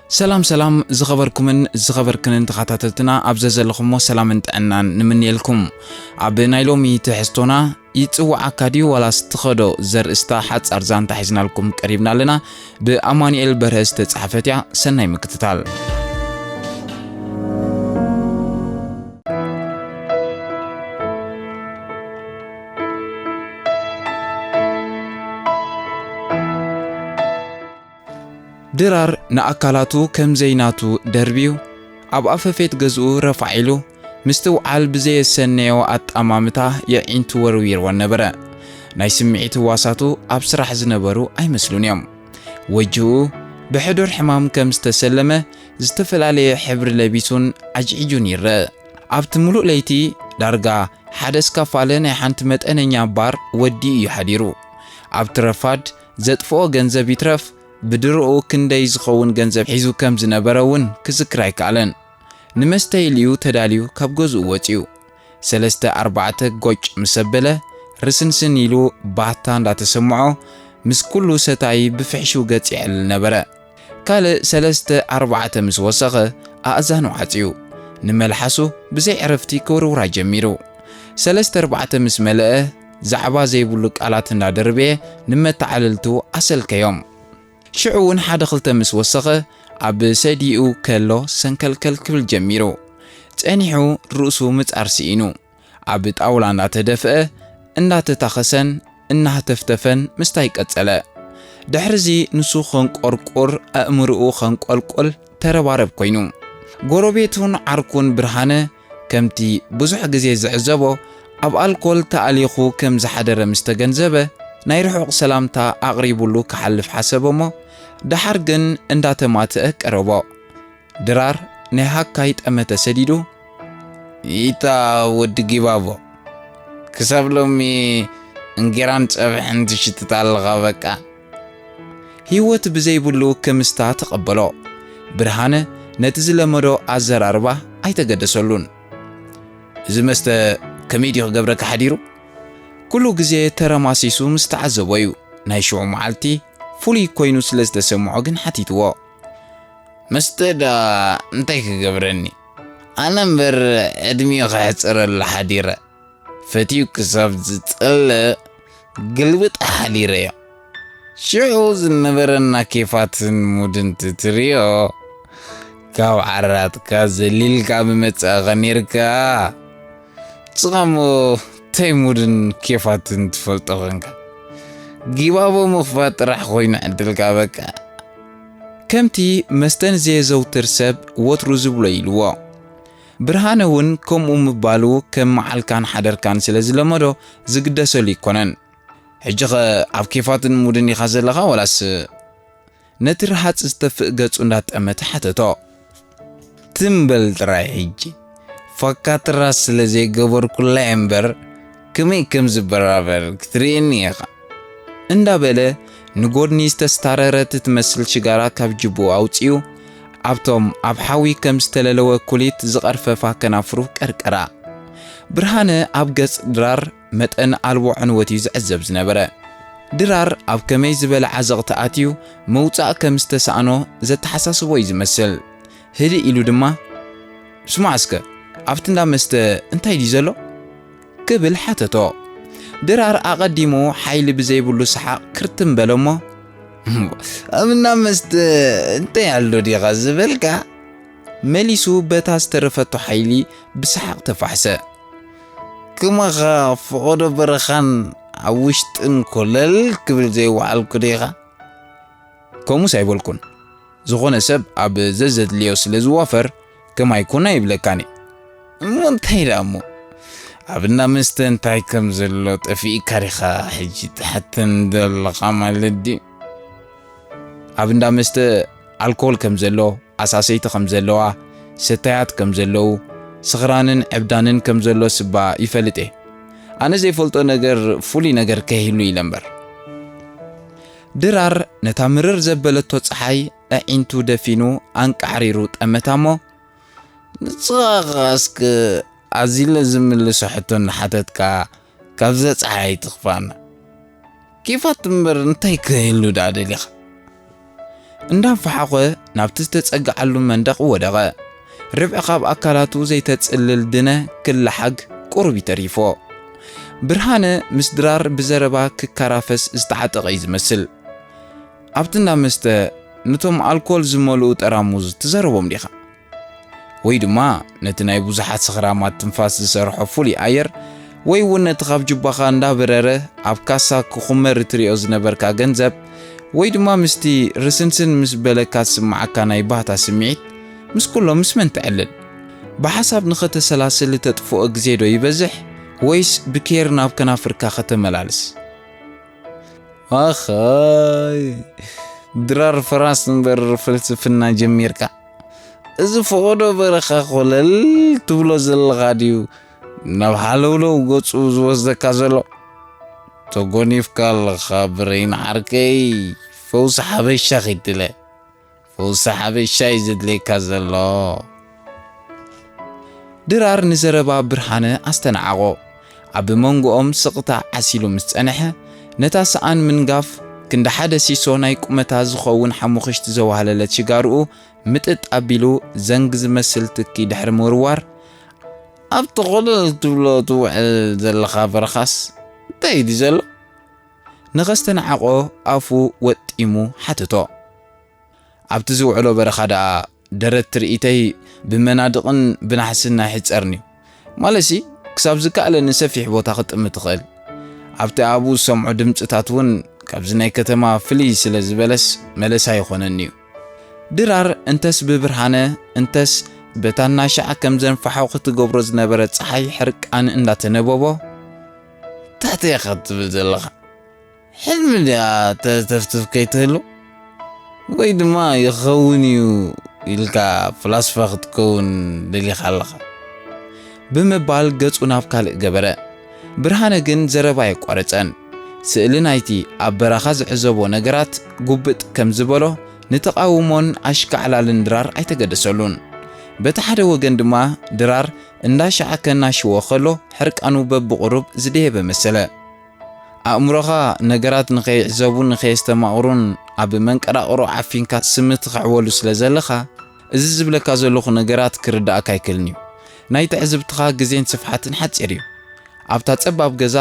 ሰላም ሰላም ዝኸበርኩምን ዝኸበርክንን ተኸታተልትና፣ ኣብ ዘዘለኹሞ ሰላምን ጥዕናን ንምንየልኩም። ኣብ ናይ ሎሚ ትሕዝቶና፣ "ይጽውዓካ ድዩ ዋላስ ትኸዶ?" ዘርእስታ ሓጻር ዛንታ ሒዝናልኩም ቀሪብና ኣለና። ብኣማኑኤል በርሀ ዝተጻሕፈት እያ። ሰናይ ምክትታል። ድራር ንኣካላቱ ከም ዘይናቱ ደርብዩ፣ ኣብ ኣፈፌት ገዝኡ ረፋዕ ኢሉ፣ ምስትውዓል ብዘየሰነዮ ኣጣማምታ የዒንቱ ወርዊርወን ነበረ። ናይ ስምዒት ህዋሳቱ ኣብ ስራሕ ዝነበሩ ኣይመስሉን እዮም። ወጅኡ ብሕዱር ሕማም ከም ዝተሰለመ፣ ዝተፈላለየ ሕብሪ ለቢሱን ዓጅዒጁን ይረአ። ኣብቲ ምሉእ ለይቲ ዳርጋ ሓደ ስካፋለ ናይ ሓንቲ መጠነኛ ባር ወዲኡ እዩ ሓዲሩ። ኣብቲ ረፋድ ዘጥፍኦ ገንዘብ ይትረፍ፣ ብድሮኡ ክንደይ ዝኸውን ገንዘብ ሒዙ ከም ዝነበረ እውን ክዝክር ኣይከኣለን። ንመስተ ኢሉ'ዩ ተዳልዩ ካብ ገዝኡ ወጺኡ። ሰለስተ ኣርባዕተ ጎጭ ምስ ኣበለ፣ ርስንስን ኢሉ ባታ እንዳተሰምዖ፣ ምስ ኩሉ ሰታይ ብፍሕሹው ገጽ የዕልል ነበረ። ካልእ ሰለስተ ኣርባዕተ ምስ ወሰኸ፣ ኣእዛኑ ዓጽዩ፣ ንመልሓሱ ብዘይ ዕረፍቲ ክውርውራ ጀሚሩ። ሰለስተ ኣርባዕተ ምስ መለአ፣ ዛዕባ ዘይብሉ ቃላት እንዳደርበየ ንመተዓልልቱ ኣሰልከዮም። ሽዑ እውን ሓደ ክልተ ምስ ወሰኸ፣ ኣብ ሰዲኡ ከሎ ሰንከልከል ክብል ጀሚሩ። ጸኒሑ ርእሱ ምጻር ስኢኑ፣ ኣብ ጣውላ እንዳተደፍአ፣ እንዳተታኸሰን እናሃተፍተፈን ምስታይ ቀጸለ። ድሕሪዚ ንሱ ኸንቆርቁር፣ ኣእምርኡ ኸንቆልቁል ተረባረብ ኮይኑ። ጎረቤቱን ዓርኩን ብርሃነ፣ ከምቲ ብዙሕ ግዜ ዝዕዘቦ፣ ኣብ ኣልኮል ተኣሊኹ ከም ዝሓደረ ምስ ተገንዘበ፣ ናይ ርሑቕ ሰላምታ ኣቕሪቡሉ ክሓልፍ ሓሰበ እሞ፣ ደሓር ግን እንዳተማትአ ቀረቦ። ድራር ናይ ሃካይ ጠመተ ሰዲዱ፣ "ይታ ወዲ ጊባቦ፣ ክሳብ ሎሚ እንጌራን ጸብሕን ትሽትት ኣለኻ በቃ?" ህይወት ብዘይብሉ ክምስታ ተቐበሎ። ብርሃነ ነቲ ዝለመዶ ኣዘራርባ ኣይተገደሰሉን። "እዚ መስተ ከመይ ድዩ ክገብረካ ሓዲሩ?" ኩሉ ግዜ ተረማሲሱ ምስ ተዓዘቦ እዩ። ናይ ሽዑ መዓልቲ ፍሉይ ኮይኑ ስለ ዝተሰምዖ ግን ሓቲትዎ። "መስተ ደኣ እንታይ ክገብረኒ? ኣነ እምበር ዕድሚኡ ከሕጽረሉ ሓዲረ። ፈትዩ ክሳብ ዝጸልእ ግልብጥ ሓዲረዮ። ሽዑ ዝነበረና ኬፋትን ሙድን ትትሪኦ፣ ካብ ዓራትካ ዘሊልካ ምመጻእኻ ኔርካ። ንስኻሞ እንታይ ሙድን ኬፋትን ትፈልጦ ኾንካ? ጊባቦ ምኽፋት ጥራሕ ኮይኑ ዕድልካ በቃ." ከምቲ መስተ ንዘየዘውትር ሰብ ወትሩ ዝብሎ ኢልዎ። ብርሃነ እውን ከምኡ ምባሉ ከም መዓልካን ሓደርካን ስለ ዝለመዶ ዝግደሰሉ ኣይኮነን። "ሕጂኸ ኣብ ኬፋትን ሙድን ኢኻ ዘለኻ ዋላስ?" ነቲ ረሃጽ ዝተፍእ ገጹ እንዳጠመተ ሓተቶ። "ትም በል ጥራይ ሕጂ። ፋካትራ ስለ ዘይገበርኩላ እምበር ከመይ ከም ዝበራበር ክትርእየኒ ኢኻ።" እንዳበለ ንጎድኒ ዝተስታረረት ትመስል ሽጋራ ካብ ጅብኡ ኣውጺኡ፣ ኣብቶም ኣብ ሓዊ ከም ዝተለለወ ኩሊት ዝቐርፈፋ ከናፍሩ ቀርቀራ። ብርሃነ ኣብ ገጽ ድራር መጠን ኣልቦ ዕንወት እዩ ዝዕዘብ ዝነበረ። ድራር ኣብ ከመይ ዝበለ ዓዘቕቲ ኣትዩ ምውጻእ ከም ዝተሳእኖ ዘተሓሳስቦ እዩ ዝመስል። ህድእ ኢሉ ድማ፣ "ስማዕ እስከ፣ ኣብቲ እንዳ መስተ እንታይ ድዩ ዘሎ?" ክብል ሓተቶ። ድራር ኣቐዲሙ ሓይሊ ብዘይብሉ ሰሓቕ ክርትም በለ እሞ፣ "ኣብ እንዳ መስተ እንታይ ኣሎ ዲኻ ዝበልካ?" መሊሱ በታ ዝተረፈቶ ሓይሊ ብሰሓቕ ተፋሕሰ። "ከማኻ ፈቐዶ በረኻን ኣብ ውሽጥን ኮለል ክብል ዘይወዓልኩ ዲኻ?" "ከምኡስ ኣይበልኩን። ዝኾነ ሰብ ኣብ ዘዘድልዮ ስለ ዝዋፈር ከማይ ኩን ኣይብለካን እየ። እሞ እንታይ ደኣ እሞ? ኣብ እንዳ መስተ እንታይ ከም ዘሎ ጠፊእካ ዲኻ ሕጂ ትሓተኒ ዘለኻ ማለት ድዩ?" ኣብ እንዳ መስተ ኣልኮል ከም ዘሎ፣ ኣሳሰይቲ ከም ዘለዋ፣ ሰታያት ከም ዘለዉ፣ ስኽራንን ዕብዳንን ከም ዘሎ ስባ ይፈልጥ እየ። ኣነ ዘይፈልጦ ነገር ፍሉይ ነገር ከይህሉ ኢለ እምበር። ድራር ነታ ምርር ዘበለቶ ጸሓይ ኣዒንቱ ደፊኑ ኣንቃዕሪሩ ጠመታ እሞ፣ "ንስኻ ኸኣ እስከ ኣዚለ ዝምልሶ ሕቶ እናሓተትካ ካብዛ ጸሓይ ኣይትኽፋና። ኬፋት እምበር እንታይ ክህሉ ደኣ ደሊኻ?" እንዳንፈሓቖ ናብቲ ዝተጸግዓሉ መንደቕ ወደቐ። ርብዒ ካብ ኣካላቱ ዘይተጽልል ድነ ክለሓግ ቁሩብ ይተሪፎ። ብርሃነ ምስ ድራር ብዘረባ ክከራፈስ ዝተዓጠቐ እዩ ዝመስል። ኣብቲ እንዳ መስተ ነቶም ኣልኮል ዝመልኡ ጠራሙዝ ትዘረቦም ዲኻ? ወይ ድማ ነቲ ናይ ብዙሓት ሰኽራማት ትንፋስ ዝሰርሖ ፍሉይ ኣየር፣ ወይ እውን ነቲ ካብ ጁባኻ እንዳበረረ ኣብ ካሳ ክኹመር እትሪኦ ዝነበርካ ገንዘብ፣ ወይ ድማ ምስቲ ርስንስን ምስ በለካ ዝስምዓካ ናይ ባህታ ስምዒት፣ ምስ ኩሎም ምስ መን ተዕልል? ብሓሳብ ንኸተሰላስል እተጥፍኦ ግዜ ዶ ይበዝሕ፣ ወይስ ብኬር ናብ ከናፍርካ ኸተመላልስ? ኣኸይ ድራር ፈራስ እምበር ፍልስፍና ጀሚርካ። እዚ ፈቐዶ በረኻ ኮለል ትብሎ ዘለኻ ድዩ ናብ ሓለውለው ገጹ ዝወስደካ ዘሎ? ተጎኒፍካ ኣለኻ ብረይን ዓርከይ። ፈውሲ ሓበሻ ኺድለ። ፈውሲ ሓበሻ እዩ ዘድልየካ ዘሎ። ድራር ንዘረባ ብርሃነ ኣስተናዓቖ። ኣብ መንጎኦም ስቕታ ዓሲሉ ምስ ጸንሐ፣ ነታ ሰኣን ምንጋፍ ክንዲ ሓደ ሲሶ ናይ ቁመታ ዝኸውን ሓሙኽሽቲ ዘዋህለለት ሽጋርኡ ምጥጥ ኣቢሉ ዘንግ ዝመስል ትኪ ድሕሪ ምውርዋር፣ ኣብቲ ኮለል ትብሎ ትውዕል ዘለኻ በረኻስ እንታይ እዩ ዘሎ? ንኸስተናዕቖ ኣፉ ወጢሙ ሓተቶ። ኣብቲ ዝውዕሎ በረኻ ደኣ ደረት ትርኢተይ ብመናድቕን ብናሕስን ኣይሕጸርን እዩ። ማለትሲ፣ ክሳብ ዝከኣለኒ ሰፊሕ ቦታ ክጥምት እኽእል። ኣብቲ ኣብኡ ዝሰምዖ ድምጽታት እውን ካብዚ ናይ ከተማ ፍልይ ስለ ዝበለስ መለሳ ይኾነኒ እዩ። ድራር እንተስ ብብርሃነ እንተስ በታ እናሻዕ ከም ዘንፋሖ ክትገብሮ ዝነበረ ጸሓይ ሕርቃን እንዳተነበቦ፣ "እንታይ ኢኻ ትብል ዘለኻ? ሕልሚ ድያ ተተፍትፍ ከይትህሉ? ወይ ድማ ይኸውን እዩ ኢልካ ፍላስፋ ክትከውን ደሊኻ ኣለኻ?" ብምባል ገጹ ናብ ካልእ ገበረ። ብርሃነ ግን ዘረባ ኣየቋረጸን። ስእሊ ናይቲ ኣብ በረኻ ዝዕዘቦ ነገራት ጉብጥ ከም ዝበሎ፣ ንተቓውሞን ኣሽካዕላልን ድራር ኣይተገደሰሉን። በቲ ሓደ ወገን ድማ ድራር እንዳሻዕ ከናሽዎ ከሎ፣ ሕርቃኑ በብቑሩብ ዝደየበ መሰለ። ኣእምሮኻ ነገራት ንኸይዕዘቡን ንኸየስተማቕሩን ኣብ መንቀራቕሮ ዓፊንካ ስምት ኸዕወሉ ስለ ዘለኻ፣ እዚ ዝብለካ ዘለኹ ነገራት ክርድኣካ ኣይክእልን እዩ። ናይ ትዕዝብትኻ ግዜን ስፍሓትን ሓጺር እዩ። ኣብታ ጸባብ ገዛ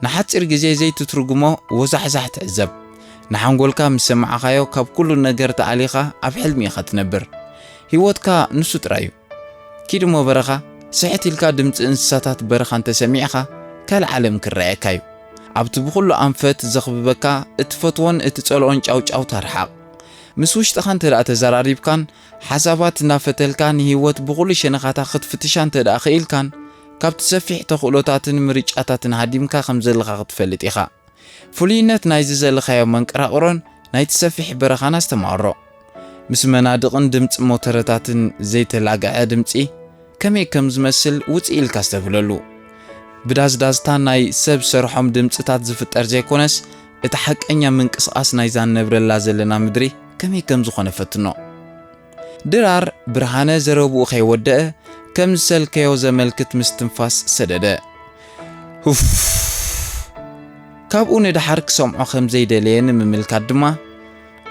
ንሓጺር ግዜ ዘይትትርጉሞ ወዛሕዛሕ ትዕዘብ። ንሓንጎልካ ምስ ሰማዕኻዮ ካብ ኩሉ ነገር ተኣሊኻ ኣብ ሕልሚ ኢኻ ትነብር። ህይወትካ ንሱ ጥራይ እዩ። ኪድ እሞ በረኻ፣ ስሕት ኢልካ ድምጺ እንስሳታት በረኻ እንተሰሚዕኻ፣ ካልእ ዓለም ክረኣየካ እዩ። ኣብቲ ብኹሉ ኣንፈት ዘኽብበካ እትፈትዎን እትጸልኦን ጫውጫውታ ርሓቕ። ምስ ውሽጥኻ እንተ ደኣ ተዘራሪብካን ሓሳባት እናፈተልካ ንህይወት ብኹሉ ሸነኻታ ክትፍትሻ እንተ ደኣ ኽኢልካን፣ ካብቲ ሰፊሕ ተኽእሎታትን ምርጫታትን ሃዲምካ ከም ዘለኻ ክትፈልጥ ኢኻ። ፍሉይነት ናይዚ ዘለኻዮ መንቀራቕሮን ናይቲ ሰፊሕ በረኻን ኣስተማቕሮ። ምስ መናድቕን ድምጺ ሞተረታትን ዘይተላግዐ ድምጺ ከመይ ከም ዝመስል ውጽእ ኢልካ ኣስተብህለሉ። ብዳዝዳዝታ ናይ ሰብ ሰርሖም ድምጽታት ዝፍጠር ዘይኮነስ፣ እቲ ሓቀኛ ምንቅስቓስ ናይዛ ንነብረላ ዘለና ምድሪ ከመይ ከም ዝኾነ ፈትኖ። ድራር ብርሃነ ዘረብኡ ከይወደአ፣ ከም ዝሰልከዮ ዘመልክት ምስትንፋስ ሰደደ። ሁፍ! ካብኡ ንደሓር ክሰምዖ ከም ዘይደለየ ንምምልካት ድማ፣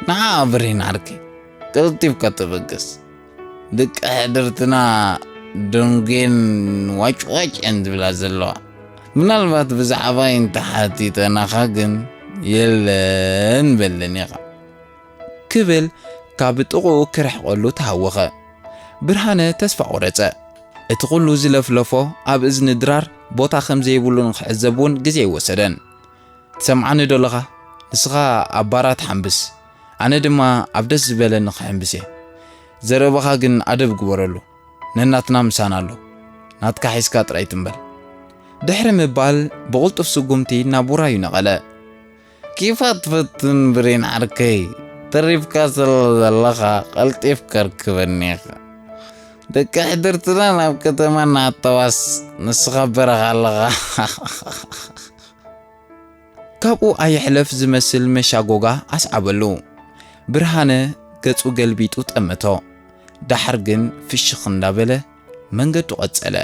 "ንዓ ብሬን ዓርከይ፣ ቀልጢፍካ ተበገስ። ደቂ ሕድርትና ደንጉየን ዋጭዋጭ እየን ዝብላ ዘለዋ። ምናልባት ብዛዕባይ እንተሓቲተናኻ ግን የለን በለኒ ኢኻ." ክብል ካብ ጥቕኡ ክርሕቐሉ ተሃወኸ። ብርሃነ ተስፋ ቆረጸ። እቲ ኩሉ ዝለፍለፎ ኣብ እዝኒ ድራር ቦታ ከም ዘይብሉ ንኽዕዘብ እውን ግዜ ኣይወሰደን። "ትሰምዓኒ ዶ ኣለኻ? ንስኻ ኣብ ባራት ሓንብስ፣ ኣነ ድማ ኣብ ደስ ዝበለኒ ክሕንብስ እየ። ዘረባኻ ግን ኣደብ ግበረሉ። ነናትና ምሳና ኣሎ። ናትካ ሒዝካ ጥራይ ትም በል." ድሕሪ ምባል ብቕልጡፍ ስጉምቲ ናብ ውራዩ ነቐለ። "ኪፋ ትፈትን ብሬን ዓርከይ፣ ተሪፍካ ስለ ዘለኻ ቀልጢፍካ ርክበኒ ኢኻ። ደቂ ሕድርትና ናብ ከተማ እናኣተዋስ ንስኻ በረኻ ኣለኻ." ካብኡ ኣየሕለፍ ዝመስል መሻጎጋ ኣስዓበሉ። ብርሃነ ገጹ ገልቢጡ ጠመቶ። ደሓር ግን ፍሽኽ እንዳበለ መንገዱ ቀጸለ።